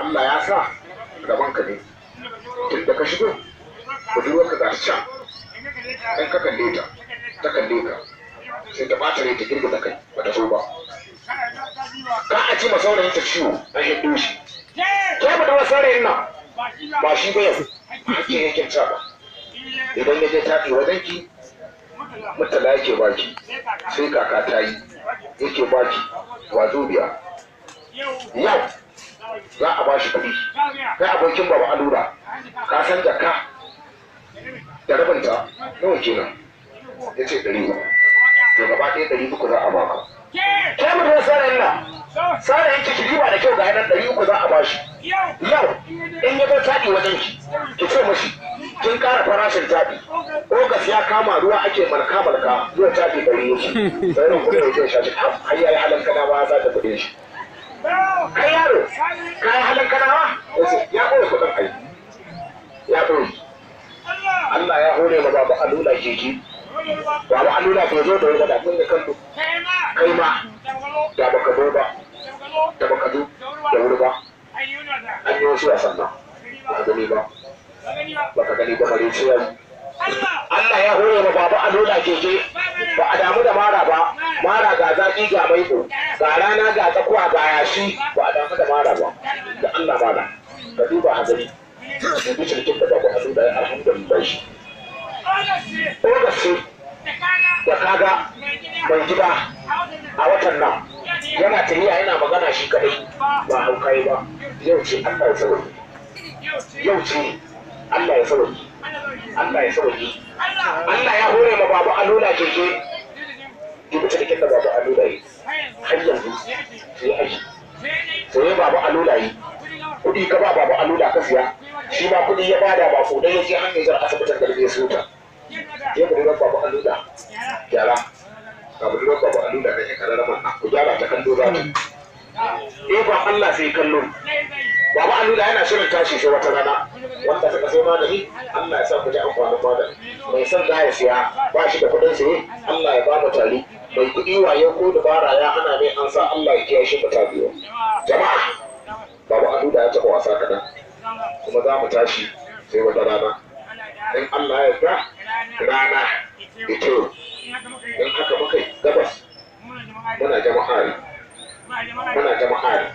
Allah ya sa gaban ka ne tun da ka shigo budurwarka ga can in ka kalle ta ta kalle ka sai ta ɓata rai ta girgiza kai ba ta so ba ka a ci ma saurayin ta ciwo an hiddo shi ke budurwar saurayin nan ba shi ba yau hakkin yakin sa ba idan ya je taɗi wajen ki mutala yake baki sai kaka ta yi yake baki wazo biya yau za a bashi kuɗi kai abokin baba allura ka san jaka da rabinta nawa kenan ya ce 300 to gaba ɗaya 300 za a baka ke mutum saurayin nan saurayin ki riba da kyau ga yanar 300 za a bashi yau in ya zo taɗi wajen ki ki ce mashi kin ƙara farashin taɗi ogas ya kama ruwa ake malka malka zuwa taɗi 300 sai kuma ya je shashi har ya yi halin kana ba za ta kuɗin shi kai yaro ka yi halin kanawa ya ɓoye kuɗin ai ya ɓoye Allah ya hore ma babu alula keke babu alula bai zo da wuri ba da mun ga kallo kai ma da baka zo ba da baka zo da wuri ba an yi wasu wasan nan baka gani ba baka gani ba bare sai yayi Allah ya hore ma babu alula keke ba a damu da mara ba mara ga zaki ga maiko ga rana ga tsakuwa ga yashi ba a damu da mara ba da Allah mara ka duba hazari dubi cinikin da babu alula ya alhamdulillah shi Ogashi da kaga mai gida a watan nan yana tafiya yana magana shi kadai ba haukai ba yau ce Allah ya sauki yau ce Allah ya sauki Allah ya sauki Allah ya hore ma babu alula keke dubi cinikin da babu alula yi har yanzu sai aiki sai babu alula yi kuɗi ka ba babu alula ka siya shi ma kuɗi ya bada ba ko dai ya je hanyar jar asibitin garbe ya suta ya budurwar babu alula gyara ga budurwar babu alula da ya kararrama ku gyara ta kallo za ta ikon Allah sai kallo babu alula yana shirin tashi sai wata rana wanda suka sai magani Allah ya sa ku ji amfanin magani mai son za ya siya ba shi da kuɗin saye Allah ya ba mu tari mai kuɗi waye ko dabara ya hana mai an sa Allah ya kiyaye shi mu tabiyo jama'a babu alula ya taɓa wasa kaɗan kuma za mu tashi sai wata rana in Allah ya yarda rana ita in haka muka gabas muna jama'ari muna jama'ari.